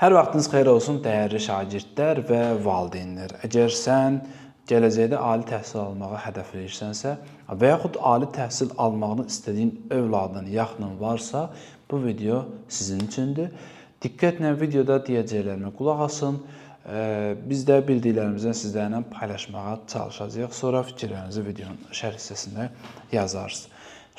Hər vaxtınız xeyir olsun dəyərli şagirdlər və valideynlər. Əgər sən gələcəkdə ali təhsil almağı hədəfləyirsənsə və yaxud ali təhsil almağını istədiyin övladın, yaxının varsa, bu video sizin üçündür. Diqqətlə videoda deyəcəklərimə qulaq asın. Biz də bildiklərimizdən sizlərlə paylaşmağa çalışacağıq. Sonra fikirlərinizi videonun şərh hissəsində yazarsınız.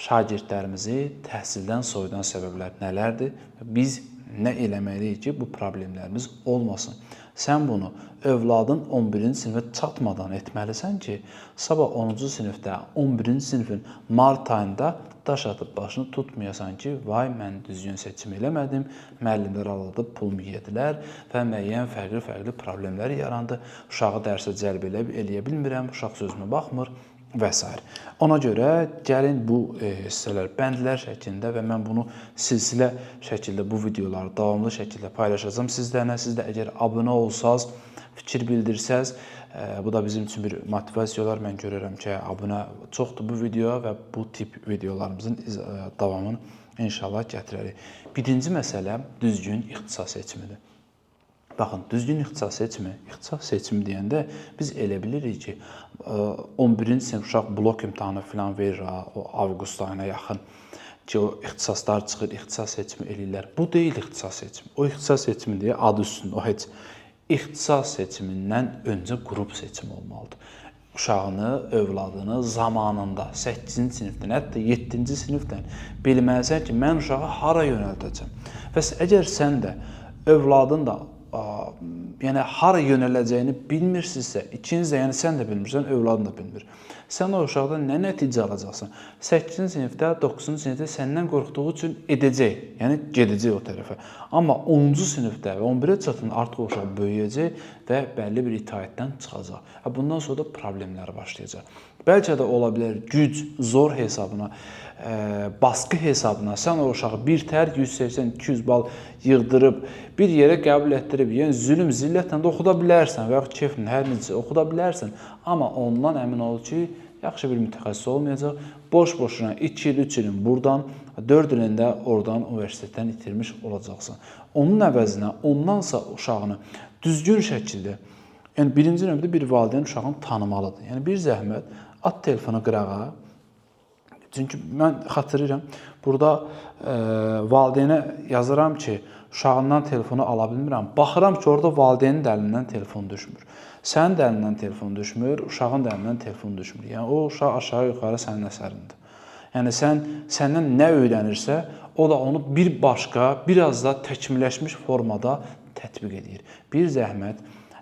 Şagirdlərimizi təhsildən soyudan səbəblər nələrdir? Biz nə eləməliyik ki, bu problemlərimiz olmasın? Sən bunu övladın 11-ci sinifə çatmadan etməlisən ki, sabah 10-cu sinifdə, 11-ci sinifin mart ayında daş atıb başını tutmayasan ki, vay mən düzgün seçim eləmədim, müəllimlər aldadıb pulumu yedilər və müəyyən fərqli-fərqli problemlər yarandı. Uşağı dərsə cəlb eləyə bilmirəm, uşaq sözümə baxmır və s. Ona görə gəlin bu hissələr bəndlər şəklində və mən bunu silsilə şəkildə bu videoları davamlı şəkildə paylaşacağam sizlərlə. Siz də əgər abunə olsaz, fikir bildirsəz, bu da bizim üçün bir motivasiya olar. Mən görürəm ki, abunə çoxdur bu videoya və bu tip videolarımızın davamını inşallah gətirərik. Birinci məsələ düzgün ixtisas seçimidir. Baxın, düzgün ixtisas seçimi, ixtisas seçimi deyəndə biz elə bilirik ki, 11-ci sinif uşaq blok imtahanı filan verir ha, o avqust ayına yaxın ki, o ixtisaslar çıxır, ixtisas seçimi eləyirlər. Bu deyil ixtisas seçimi. O ixtisas seçimi deyə adı üstündə o heç ixtisas seçimindən öncə qrup seçimi olmalıdır. Uşağını, övladını zamanında 8-ci sinifdən, hətta 7-ci sinifdən bilməlisən ki, mən uşağı hara yönəldəcəm. Və əgər sən də övladın da yəni hara yönələcəyini bilmirsinizsə, ikiniz də, yəni sən də bilmirsən, övladın da bilmir. Sən o uşaqdan nə nəticə alacaqsan? 8-ci sinifdə, 9-cu sinifdə səndən qorxduğu üçün edəcək, yəni gedəcək o tərəfə. Amma 10-cu sinifdə və 11-ə çatanda artıq o uşaq böyüyəcək və bəlli bir itaətdən çıxacaq. Bundan sonra da problemlər başlayacaq. Bəlkə də ola bilər güc, zor hesabına, baskı hesabına sən o uşağı bir tər 180-200 bal yığdırıb bir yerə qəbul etdirib, yəni zülm, zillətlə də oxuda bilərsən və yaxud keyflə hər necə oxuda bilərsən, amma ondan əmin ol ki, yaxşı bir mütəxəssis olmayacaq. Boş-boşuna 2 il, 3 ilin buradan, 4 ilində oradan universitetdən itirmiş olacaqsan. Onun əvəzinə ondansa uşağını düzgün şəkildə, yəni birinci növbədə bir valideyn uşağını tanımalıdır. Yəni bir zəhmət at telefonu qırağa. Çünki mən xatırlayıram, burada valideynə yazıram ki, uşağından telefonu ala bilmirəm. Baxıram ki, orada valideynin də əlindən telefon düşmür. Sənin də əlindən telefon düşmür, uşağın da əlindən telefon düşmür. Yəni o uşaq aşağı-yuxarı sənin əsərindir. Yəni sən səndən nə öyrənirsə, o da onu bir başqa, biraz da təkmilləşmiş formada tətbiq edir. Bir zəhmət,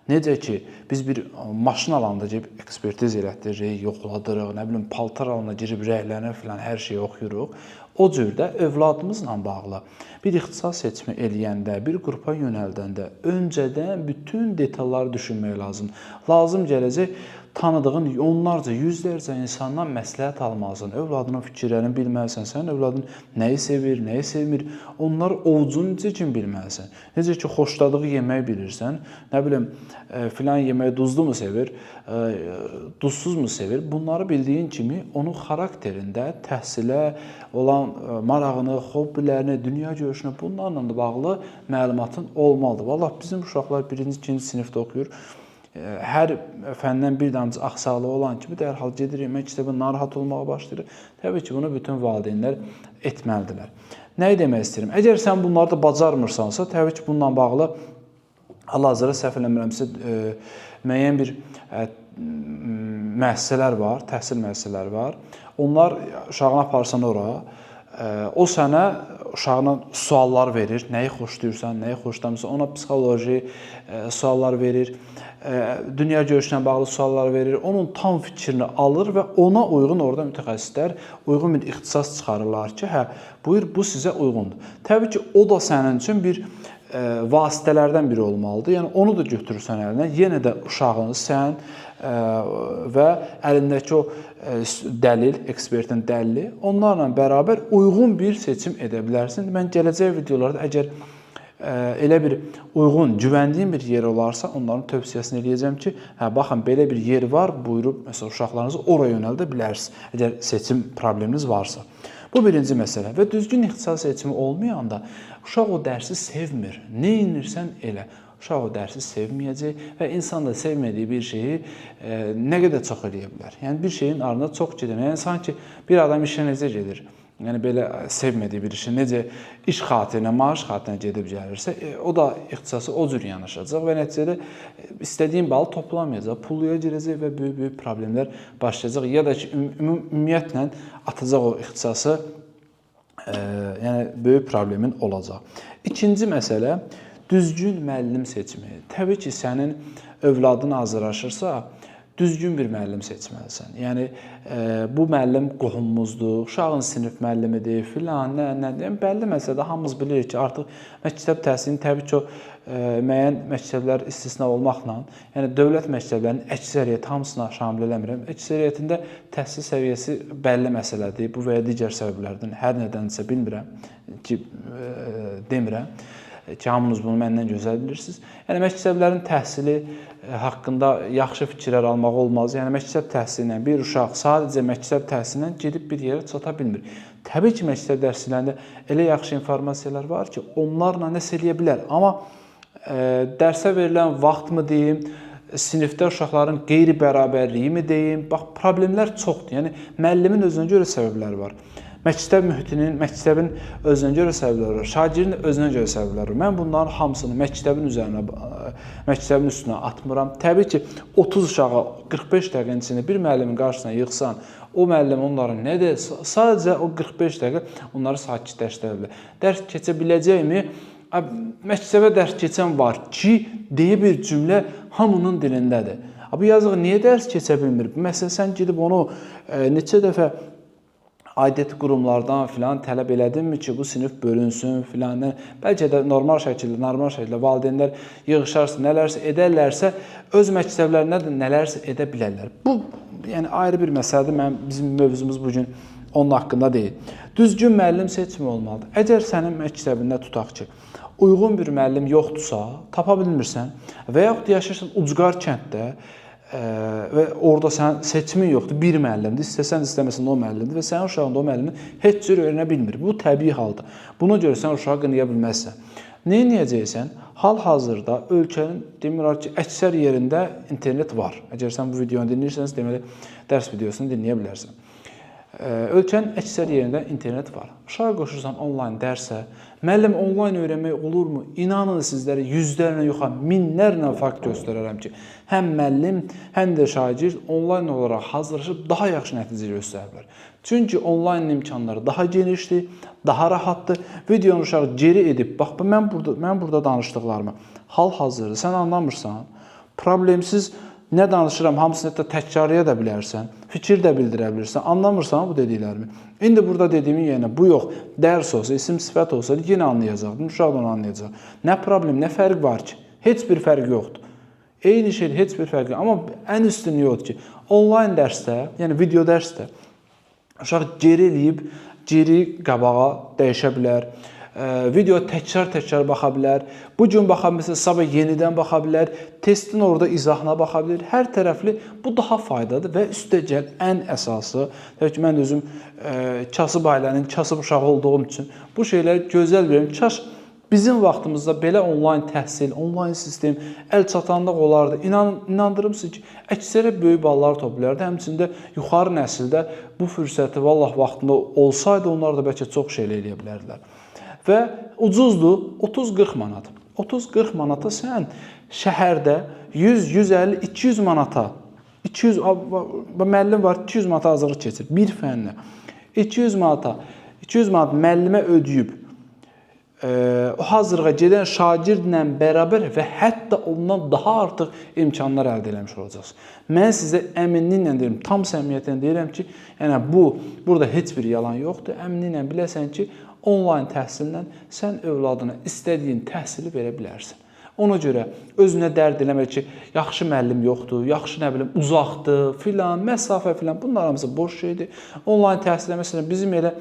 necə ki, biz bir maşın alanda gedib ekspertiz elətdiririk, yoxladırıq, nə bilim, paltar alanda girib rəylərinə filan hər şeyi oxuyuruq. O cür də övladımızla bağlı bir ixtisas seçimi eləyəndə, bir qrupa yönəldəndə öncədən bütün detalları düşünmək lazımdır. Lazım gələcək tanıdığın onlarca, yüzlərcə insandan məsləhət almalısan, övladının fikirlərini bilməlisən, sənin övladın nəyi sevir, nəyi sevmir, onları ovcunu necə kimi bilməlisən. Necə ki, xoşladığı yeməyi bilirsən, nə bilim, filan yeməyi duzlu mu sevir, duzsuz mu sevir, bunları bildiyin kimi onun xarakterində təhsilə olan marağını, hobbilərini, dünya görüşünü, bunlarla da bağlı məlumatın olmalıdır. Vallah bizim uşaqlar 1-ci, 2-ci sinifdə oxuyur. Hər fəndən bir damcı axsaqlığı olan kimi dərhal gedirik məktəbə, narahat olmağa başlayırıq. Təbii ki, bunu bütün valideynlər etməlidirlər. Nəyi demək istəyirəm? Əgər sən bunları da bacarmırsansa, təbii ki, bununla bağlı hal-hazırda səhv eləmirəmsə müəyyən bir müəssisələr var, təhsil müəssisələri var. Onlar uşağını aparsan ora, o sənə uşağına suallar verir. Nəyi xoşlayırsan, nəyi xoşlamırsan, ona psixoloji suallar verir, dünya görüşünə bağlı suallar verir. Onun tam fikrini alır və ona uyğun orada mütəxəssislər uyğun bir ixtisas çıxarırlar ki, hə, buyur, bu sizə uyğundur. Təbii ki, o da sənin üçün bir vasitələrdən biri olmalıdır. Yəni onu da götürürsən əlinə, yenə də uşağını sən və əlindəki o dəlil, ekspertin dəlili, onlarla bərabər uyğun bir seçim edə bilərsin. Mən gələcək videolarda əgər elə bir uyğun, güvəndiyim bir yer olarsa, onların tövsiyəsini eləyəcəm ki, hə, baxın, belə bir yer var, buyurub məsələn uşaqlarınızı ora yönəldə bilərsiniz, əgər seçim probleminiz varsa. Bu birinci məsələ. Və düzgün ixtisas seçimi olmayanda uşaq o dərsi sevmir. Nə edirsən elə. Uşaq o dərsi sevməyəcək və insan da sevmədiyi bir şeyi nə qədər çox eləyə bilər. Yəni bir şeyin ardında çox gedir. Yəni sanki bir adam işə necə gedir? Yəni belə sevmədiyi bir işə necə iş xatirinə, maaş xatirinə gedib gəlirsə, o da ixtisası o cür yanaşacaq və nəticədə istədiyin balı toplamayacaq, pulluya girəcək və böyük-böyük problemlər başlayacaq ya da ki, ümumiyyətlə atacaq o ixtisası, yəni böyük problemin olacaq. İkinci məsələ düzgün müəllim seçimi. Təbii ki, sənin övladın hazırlaşırsa, düzgün bir müəllim seçməlisən. Yəni bu müəllim qohumumuzdur, uşağın sinif müəllimidir, filan, nə. Yəni bəlli məsələdə hamımız bilirik ki, artıq məktəb təhsilinin təbii ki, o müəyyən məktəblər istisna olmaqla, yəni dövlət məktəblərinin əksəriyyəti, hamısına şamil eləmirəm, əksəriyyətində təhsil səviyyəsi bəlli məsələdir. Bu və ya digər səbəblərdən, hər nədənsə bilmirəm ki, demirəm ki, hamınız bunu məndən gözəl bilirsiniz. Yəni məktəblərin təhsili haqqında yaxşı fikirlər almaq olmaz. Yəni məktəb təhsili ilə bir uşaq sadəcə məktəb təhsili ilə gedib bir yerə çata bilmir. Təbii ki, məktəb təhsilində elə yaxşı informasiyalar var ki, onlarla nəsə eləyə bilər. Amma dərsə verilən vaxtmı deyim, sinifdə uşaqların qeyri-bərabərliyi mi deyim, bax problemlər çoxdur. Yəni müəllimin özünə görə səbəbləri var. Məktəb mühitinin, məktəbin özünə görə səbəbləri var, şagirdin özünə görə səbəbləri var. Mən bunların hamısını məktəbin üzərinə, məktəbin üstünə atmıram. Təbii ki, 30 uşağı 45 dəqiqənin içində bir müəllimin qarşısına yığsan, o müəllim onların nə də sadəcə o 45 dəqiqə onları sakitləşdirə bilər. Dərs keçə biləcəkmi? Məktəbə dərs keçən var ki, deyə bir cümlə hamının dilindədir. Bu yazıq niyə dərs keçə bilmir? Məsələn, sən gedib onu neçə dəfə aidiyyəti qurumlardan filan tələb elədinmi ki, bu sinif bölünsün filan. Bəlkə də normal şəkildə valideynlər yığışarsa, nələrsə edərlərsə, öz məktəblərində də nələrsə edə bilərlər. Bu, yəni ayrı bir məsələdir. Bizim mövzumuz bu gün onun haqqında deyil. Düzgün müəllim seçimi olmalıdır. Əgər sənin məktəbində tutaq ki, uyğun bir müəllim yoxdursa, tapa bilmirsən və yaxud yaşayırsan ucqar kənddə, və orada sənin seçimin yoxdur, bir müəllimdir, istəsən istəməsən o müəllimdir və sənin uşağın da o müəllimi heç cür öyrənə bilmir. Bu təbii haldır. Buna görə sən uşağı qınaya bilməzsən. Nə edəcəksən? Hal-hazırda ölkənin demək olar ki, əksər yerində internet var. Əgər sən bu videonu dinləyirsənsə, deməli dərs videosunu dinləyə bilərsən. Ölkənin əksər yerində internet var. Uşağı qoşursan onlayn dərsə, müəllim onlayn öyrənmək olurmu? İnanın sizlərə yüzlərlə yox, minlərlə fakt göstərərəm ki, həm müəllim, həm də şagird onlayn olaraq hazırlaşıb daha yaxşı nəticə göstəriblər. Çünki onlayn imkanları daha genişdir, daha rahatdır. Videonu uşaq geri edib, bax mən burada danışdıqlarımı hal-hazırda sən anlamırsan, problemsiz nə danışıram, hamısını hətta təkrarlaya da bilərsən, fikir də bildirə bilirsən, anlamırsan bu dediklərimi. İndi burada dediyimin yerinə bu yox, dərs olsa, isim sifət olsa yenə anlayacaqdın, uşaq da onu anlayacaq. Nə problem, nə fərq var ki? Heç bir fərq yoxdur. Eyni şeydir, heç bir fərq yox. Amma ən üstünlüyü odur ki, onlayn dərsdə, yəni video dərsdə uşaq geri eləyib, geri qabağa dəyişə bilər. Video təkrar-təkrar baxa bilər. Bu gün baxa bilməsə, sabah yenidən baxa bilər. Testin orada izahına baxa bilər. Hər tərəfli bu daha faydalıdır və üstəgəl ən əsası, təbii ki, mən özüm kasıb ailənin kasıb uşağı olduğum üçün bu şeyləri gözəl bilirəm. Kaş bizim vaxtımızda belə onlayn təhsil, onlayn sistem əl çatanlıq olardı. İnandırım sizi ki, əksərə böyük ballar toplayardı. Həmçində yuxarı nəsildə bu fürsəti vallah vaxtında olsaydı, onlar da bəlkə çox şeylər eləyə bilərdilər. Və ucuzdur, 30-40 manat. 30-40 manata sən şəhərdə 100, 150, 200 manata, 200, müəllim var, 200 manata hazırlıq keçir bir fənlə. 200 manata, 200 manat müəllimə ödəyib, o hazırlığa gedən şagirdlə bərabər və hətta ondan daha artıq imkanlar əldə eləmiş olacaqsınız. Mən sizə əminliklə deyirəm, tam səmimiyyətlə deyirəm ki, yəni burada heç bir yalan yoxdur. Əminliklə biləsən ki, onlayn təhsillə sən övladına istədiyin təhsili verə bilərsən. Ona görə özünə dərd eləmə ki, yaxşı müəllim yoxdur, yaxşı nə bilim uzaqdır, filan, məsafə filan. Bunlar hamısı boş şeydir. Onlayn təhsillə məsələn bizim elə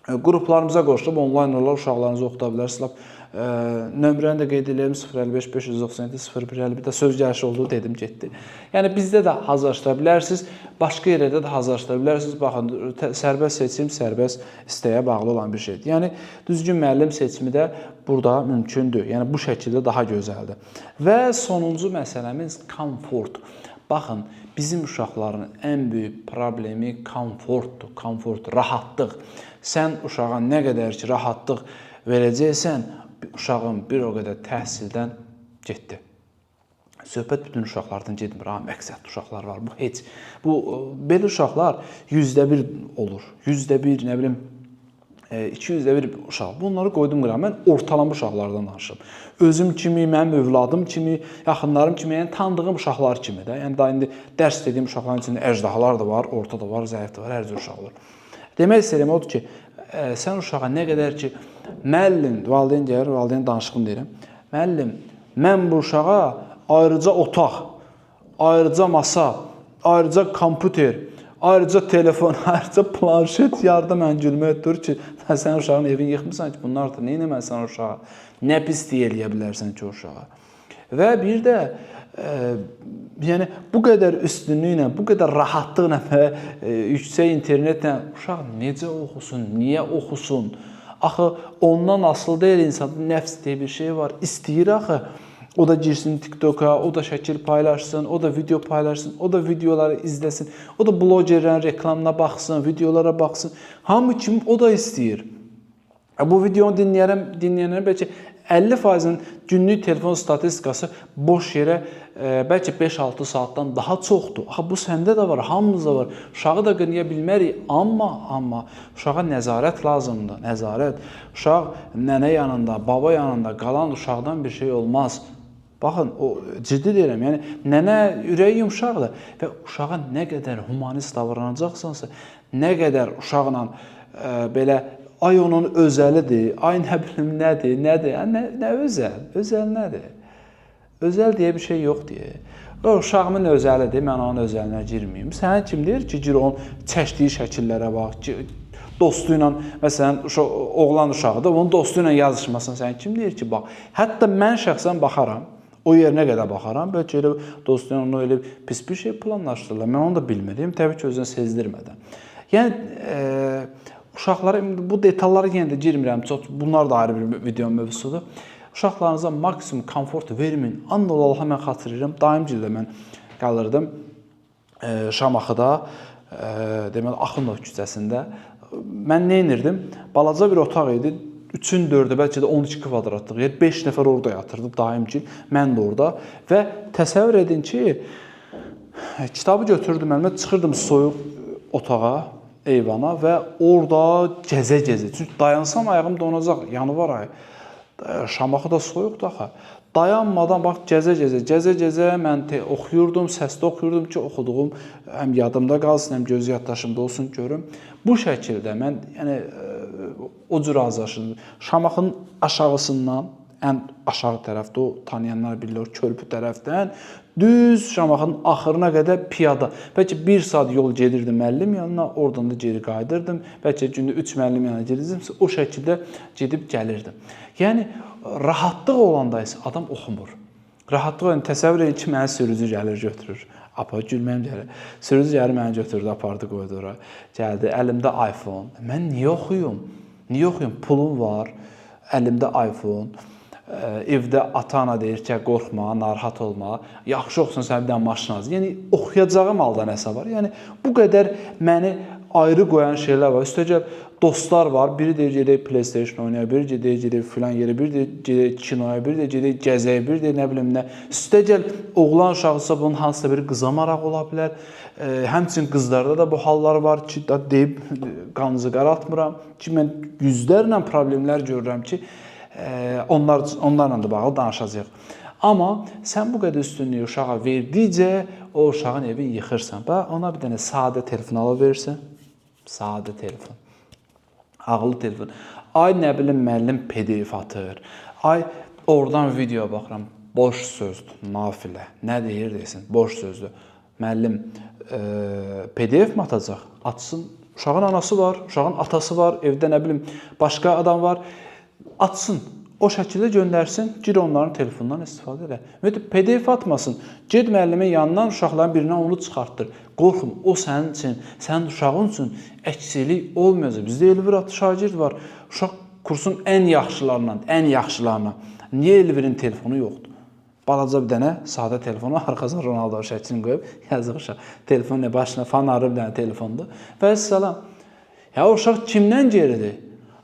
qruplarımıza qoşulub onlayn olaraq uşaqlarınızı oxuda bilərsiniz. Lap Nömrəni də qeyd eləyim 055 597 0151 də söz gəlişi oldu dedim getdi. Yəni bizdə də hazırlaşdıra bilərsiniz, başqa yerlərdə də hazırlaşdıra bilərsiniz. Baxın, sərbəst seçim, sərbəst istəyə bağlı olan bir şeydir. Yəni düzgün müəllim seçimi də burada mümkündür. Yəni bu şəkildə daha gözəldir. Və sonuncu məsələmiz komfort. Baxın, bizim uşaqların ən böyük problemi komfortdur. Komfort, rahatlıq. Sən uşağa nə qədər ki rahatlıq verəcəksən, uşağın bir o qədər təhsildən getdi. Söhbət bütün uşaqlardan getmir. Ha, məqsədli uşaqlar var. Bu heç. Bu belə uşaqlar 1% olur. 1%, nə bilim 201 uşaq. Bunları qoydum qırağa. Mən ortalama uşaqlardan danışıram. Özüm kimi, mənim övladım kimi, yaxınlarım kimi, yəni tanıdığım uşaqlar kimi də. Yəni daha indi dərs dediyim uşaqların içində əjdahalar da var, orta da var, zəif də var, hər cür uşaq olur. Demək istəyirəm odur ki, sən uşağa nə qədər ki müəllim, valideyn gəlir, valideyn danışığını deyirəm. Müəllim, mən bu uşağa ayrıca otaq, ayrıca masa, ayrıca kompüter, ayrıca telefon, ayrıca planşet yardım mən gülmək dur ki, sən uşağın evini yıxmısan ki, bunlar artıq nə etməlisən uşağa? Nə pislik eləyə bilərsən ki uşağa? Və bir də yəni bu qədər üstünlüklə, bu qədər rahatlıqla və yüksək internetlə uşaq necə oxusun, niyə oxusun? Axı ondan asılı deyil insan, nəfs deyə bir şey var. İstəyir axı. O da girsin TikToka, o da şəkil paylaşsın, o da video paylaşsın, o da videoları izləsin, o da blogerlərin reklamına baxsın, videolara baxsın. Hamı kimi o da istəyir. Bu videonu dinləyənlərin bəlkə 50%-nin günlük telefon statistikası boş yerə bəlkə 5-6 saatdan daha çoxdur. Axı bu səndə də var, hamımızda var. Uşağı da qınaya bilmərik, amma uşağa nəzarət lazımdır, nəzarət. Uşaq nənə yanında, baba yanında qalan uşaqdan bir şey olmaz. Baxın, o ciddi deyirəm. Yəni nənə ürəyi yumşaqdır və uşağa nə qədər humanist davranacaqsansa, nə qədər uşaqla belə ay onun özəlidir, ay nə bilim nədir, nədir? Nə özəl? Özəl nədir? Özəl deyə bir şey yox deyə. O uşağımın özəlidir, mən onun özəlinə girməyim. Sənə kim deyir ki, gir onun çəkdiyi şəkillərə bax, dostu ilə, məsələn, oğlan uşağıdır, onun dostu ilə yazışmasın sən kim deyir ki, bax. Hətta mən şəxsən baxaram. O yerinə qədər baxaram. Bəlkə elə dostu ilə onu elə pis bir şey planlaşdırırlar. Mən onu da bilmirəm. Təbii ki, özünə sezdirmədən. Yəni uşaqlara bu detallara yenə də girmirəm. Çox bunlar da ayrı bir video mövzusudur. Uşaqlarınıza maksimum komfort verməyin. And ola Allaha mən xatırlayıram. Daimgilə mən qalırdım Şamaxıda, deməli Axundov küçəsində. Mən nə edirdim? Balaca bir otaq idi. 3-ün 4-ü, bəlkə də 12 kvadratlıq yer. 5 nəfər orada yatırdı daimgil. Mən də orada. Və təsəvvür edin ki, kitabı götürdüm əlimə, çıxırdım soyuq otağa, eyvana və orada gəzə-gəzə. Çünki dayansam ayağım donacaq, yanvar ayı. Şamaxı da soyuqdur axı. Dayanmadan bax gəzə-gəzə mən oxuyurdum, səsli oxuyurdum ki, oxuduğum həm yadımda qalsın, həm göz yaddaşımda olsun görüm. Bu şəkildə mən yəni o cür hazırlaşırdım. Şamaxının aşağısından, ən aşağı tərəfdə o tanıyanlar bilirlər, körpü tərəfdən düz Şamaxının axırına qədər piyada. Bəlkə 1 saat yol gedirdim müəllim yanına, oradan da geri qayıdırdım. Bəlkə gündə 3 müəllim yanına gedirdim. O şəkildə gedib gəlirdim. Yəni rahatlıq olanda isə adam oxumur. Rahatlıq yəni təsəvvür edin ki, mənə sürücü gəlir götürür. Apa gülməyim gəlir. Sürücü gəlir məni götürdü, apardı, qoydu ora. Gəldi, əlimdə iPhone. Mən niyə oxuyum? Niyə oxuyum? Pulum var, əlimdə iPhone. Evdə ata-ana deyir ki, qorxma, narahat olma, yaxşı oxusun, sən bir dənə maşın al. Yəni oxuyacağım halda nəsə var. Yəni bu qədər məni ayrı qoyan şeylər var. Üstəgəl dostlar var. Biri deyir gedək PlayStation oynayaq, biri deyir gedək filan yerə, biri deyir gedək kinoya, biri deyir gedək gəzək, biri deyir nə bilim nə. Üstəgəl oğlan uşağısa bunun hansısa bir qıza maraq ola bilər. Həmçinin qızlarda da bu hallar var ki, da deyib qanınızı qaraltmıram ki, mən yüzlərlə problemlər görürəm ki, onlarla da bağlı danışacağıq. Amma sən bu qədər üstünlüyü uşağa verdikcə o uşağın evini yıxırsan. Bax, ona bir dənə sadə telefon ala verirsən. Sadə telefon. Ağıllı telefon. Ay nə bilim müəllim PDF atır. Ay oradan video baxıram. Boş sözdür, nafilə. Nə deyir desin, boş sözdür. Müəllim PDF mi atacaq? Atsın. Uşağın anası var, uşağın atası var, evdə nə bilim başqa adam var. Atsın. O şəkildə göndərsin, gir onların telefonundan istifadə elə. Ümumiyyətlə PDF atmasın. Get müəllimin yanından uşaqların birindən onu çıxartdır. Qorxma, o sənin üçün, sənin uşağın üçün əksiklik olmayacaq. Bizdə Elvir adlı şagird var. Uşaq kursun ən yaxşılarından, ən yaxşılarından. Niyə Elvirin telefonu yoxdur? Balaca bir dənə sadə telefonu arxasına Ronaldo şəklini qoyub yazıq uşaq. Telefon nə başına fanarı bir dənə telefondur. Vəssalam. Ya uşaq kimdən geridir?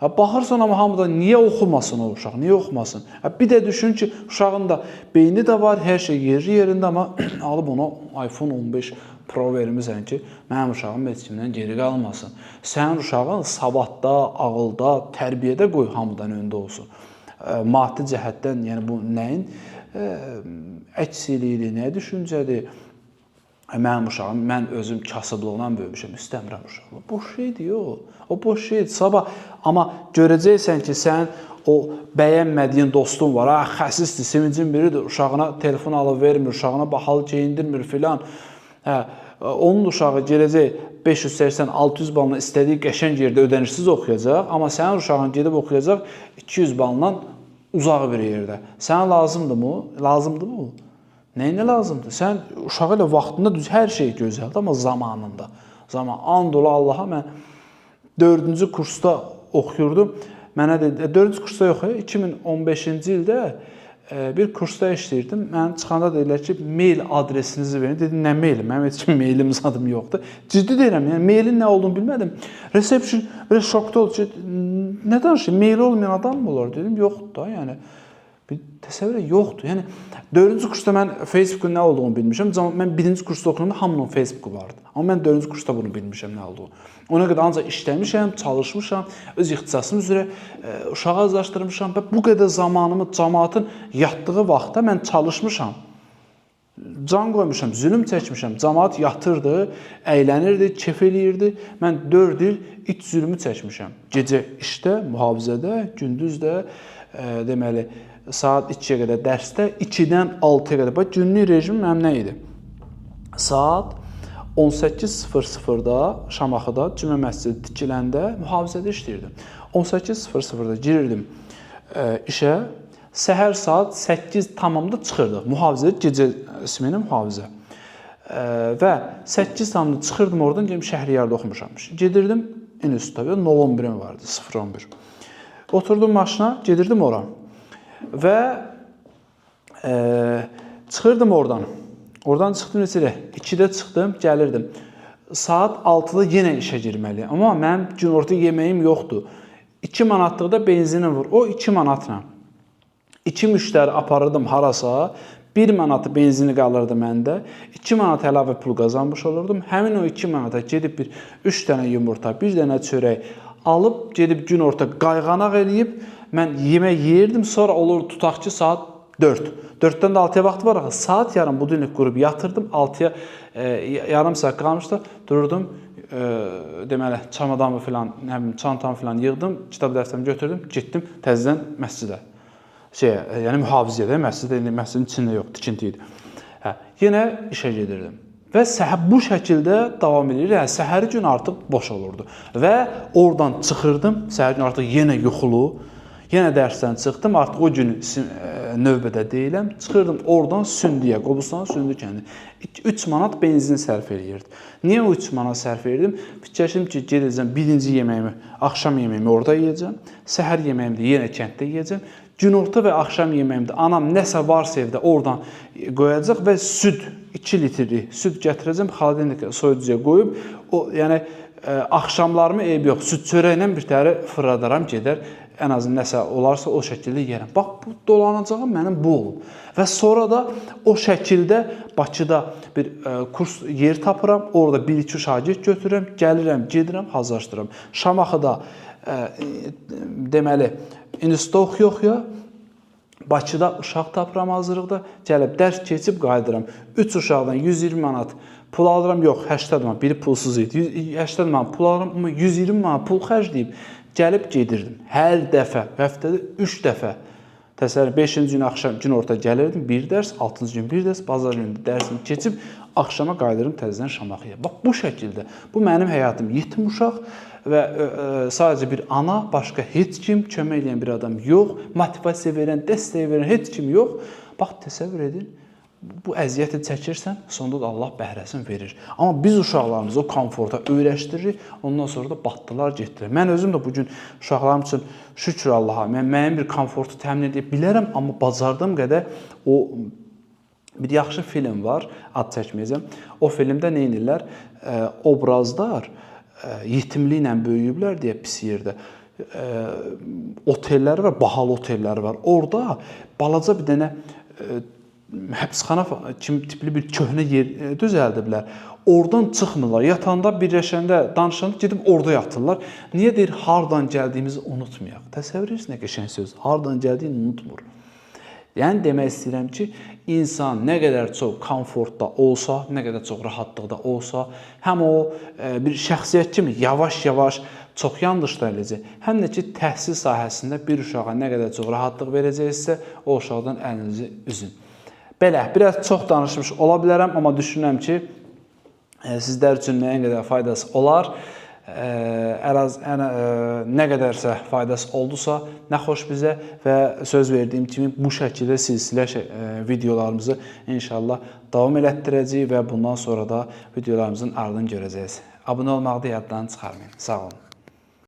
Ha, baxırsan amma hamıda niyə oxumasın o uşaq? Niyə oxumasın? Ha, bir də düşün ki, uşağın da beyni də var, hər şey yeri yerində, amma alıb ona iPhone 15 Pro vermisən ki, mənim uşağım heç kimdən geri qalmasın. Sənin uşağın savadda, ağılda, tərbiyədə qoy hamıdan öndə olsun. Maddi cəhətdən, yəni bu nəyin əksikliyidir, nə düşüncədir? Mənim uşağım, mən özüm kasıblıqdan böyümüşəm, istəmirəm uşaqla. Boş şeydir, yox. O boş şeydir. Sabah amma görəcəksən ki, sən o bəyənmədiyin dostun var, ha, xəsisdir, sevincin biridir, uşağına telefon alıb vermir, uşağına bahalı geyindirmir filan. Hə, onun uşağı gələcək 580-600 manatla istədiyi qəşəng yerdə ödənişsiz oxuyacaq, amma sənin uşağın gedib oxuyacaq 200 manatla uzaq bir yerdə. Sənə lazımdır mı? Lazımdır bu? Nəyinə lazımdır? Sən uşağı ilə vaxtında düz hər şey gözəldir, amma zamanında. Zaman and ola Allaha mən 4-cü kursda oxuyurdum. Mənə dedi, 4-cü kursda yox, 2015-ci ildə bir kursda işləyirdim. Mən çıxanda dedilər ki, mail adresinizi verin. Dedim, nə maili? Mənim heç bir mailim zadım yoxdur. Ciddi deyirəm, yəni mailin nə olduğunu bilmədim. Reception belə şokda oldu ki, nə danışır? Maili olmayan adam mı olar? Dedim, yoxdur da, yəni. Bir təsəvvür et, yoxdur. Yəni 4-cü kursda mən Facebookun nə olduğunu bilmişəm. Mən 1-ci kursda oxuyanda hamının Facebooku vardı. Amma mən 4-cü kursda bunu bilmişəm nə olduğunu. Ona qədər ancaq işləmişəm, çalışmışam, öz ixtisasım üzrə uşağı azlaşdırmışam və bu qədər zamanımı cəmaatın yatdığı vaxtda mən çalışmışam. Can qoymuşam, zülüm çəkmişəm. Cəmaat yatırdı, əylənirdi, kef eləyirdi. Mən 4 il iç zülmü çəkmişəm. Gecə işdə, mühafizədə, gündüz də deməli saat 2-yə qədər dərsdə, 2-dən 6-ya qədər. Bax günlük rejim mənim nə idi? Saat 18:00-da Şamaxıda Cümə məscidi tikiləndə mühafizədə işləyirdim. 18:00-da girirdim işə. Səhər saat 8 tamamda çıxırdıq. Mühafizə gecə smeni mühafizə. Və 8 tamamda çıxırdım oradan, gedim Şəhriyarda oxumuşam. Gedirdim institutda, 011-im vardı, 011. Oturdum maşına, gedirdim ora. Və çıxırdım oradan. Oradan çıxdım neçədə? 2-də çıxdım, gəlirdim. Saat 6-da yenə işə girməliyəm. Amma mənim günorta yeməyim yoxdur. 2 manatlıq da benzinim var. O 2 manatla 2 müştəri aparırdım harasa, 1 manatı benzini qalırdı məndə. 2 manat əlavə pul qazanmış olurdum. Həmin o 2 manata gedib bir 3 dənə yumurta, 1 dənə çörək alıb gedib günorta qayğanaq eləyib mən yemək yeyirdim. Sonra olur tutaq ki saat 4. 4-dən də 6-ya vaxt var axı. Saat yarım budilnik qurub yatırdım. 6-ya yarım saat qalmışdı. Dururdum. Deməli çamadanımı filan, nə bilim, çantamı filan yığdım, kitab dəftərimi götürdüm, getdim təzədən məscidə. Şeyə, yəni mühafizəyə, məscidə, indi məscidin içində yox, tikinti idi. Hə, yenə işə gedirdim. Və səhər bu şəkildə davam edir. Yəni səhəri gün artıq boş olurdu. Və oradan çıxırdım, səhər gün artıq yenə yuxulu, yenə dərsdən çıxdım, artıq o gün növbədə deyiləm. Çıxırdım oradan Sündüyə, Qobustan Sündü kəndi. 3 manat benzin sərf eləyirdim. Niyə o 3 manat sərf edirdim? Fikirləşdim ki, gedəcəm birinci yeməyimi, axşam yeməyimi orada yeyəcəm. Səhər yeməyimi də yenə kənddə yeyəcəm. Günorta və axşam yeməyimdə anam nəsə varsa evdə oradan qoyacaq və süd 2 litrlik süd gətirəcəm, xaladelnikə soyuducuya qoyub o yəni axşamlarımı eyb yox, süd çörəklə bir təri fırladaram, gedər. Ən azı nəsə olarsa o şəkildə yeyərəm. Bax bu dolanacağım mənim bu olub. Və sonra da o şəkildə Bakıda bir kurs yer tapıram, orada 1-2 şagird götürürəm, gəlirəm, gedirəm, hazırlaşdırıram. Şamaxıda deməli institutda oxuya-oxuya Bakıda uşaq tapıram hazırlıqda, gəlib dərs keçib qayıdıram. 3 uşaqdan 120 manat pul alıram, yox 80 manat, biri pulsuz idi. 80 manat pul alıram, amma 120 manat pul xərcləyib gəlib gedirdim. Hər dəfə, həftədə 3 dəfə. Təsəvvür 5-ci gün axşam gün orta gəlirdim, bir dərs, 6-cı gün bir dərs, bazar günü dərsimi keçib axşama qayıdırdım təzədən Şamaxıya. Bax bu şəkildə. Bu mənim həyatım. Yetim uşaq və sadəcə bir ana, başqa heç kim, kömək eləyən bir adam yox, motivasiya verən, dəstək verən heç kim yox. Bax təsəvvür edin. Bu əziyyəti çəkirsən, sonda da Allah bəhrəsini verir. Amma biz uşaqlarımızı o komforta öyrəşdiririk, ondan sonra da batdılar, getdilər. Mən özüm də bu gün uşaqlarım üçün şükür Allaha, mən müəyyən bir komfortu təmin edə bilərəm, amma bacardığım qədər o bir yaxşı film var, ad çəkməyəcəm. O filmdə nə edirlər? Obrazlar yetimliklə böyüyüblər deyə pis yerdə. Otelləri var, bahalı otelləri var. Orada balaca bir dənə həbsxana kimi tipli bir köhnə yer düzəldiblər. Oradan çıxmırlar. Yatanda, birləşəndə, danışanda gedib orada yatırlar. Niyə deyir, hardan gəldiyimizi unutmayaq. Təsəvvür edirsiniz nə qəşəng söz. Hardan gəldiyini unutmur. Yəni demək istəyirəm ki, insan nə qədər çox komfortda olsa, nə qədər çox rahatlıqda olsa, həm o bir şəxsiyyət kimi yavaş-yavaş çox yanlışlar eləyəcək, həm də ki təhsil sahəsində bir uşağa nə qədər çox rahatlıq verəcəksə, o uşaqdan əlinizi üzün. Belə, biraz çox danışmış ola bilərəm, amma düşünürəm ki, sizlər üçün müəyyən qədər faydası olar. Nə qədərsə faydası oldusa, nə xoş bizə və söz verdiyim kimi bu şəkildə silsilə videolarımızı inşallah davam elətdirəcəyik və bundan sonra da videolarımızın ardını görəcəksiniz. Abunə olmağı da yaddan çıxarmayın. Sağ olun.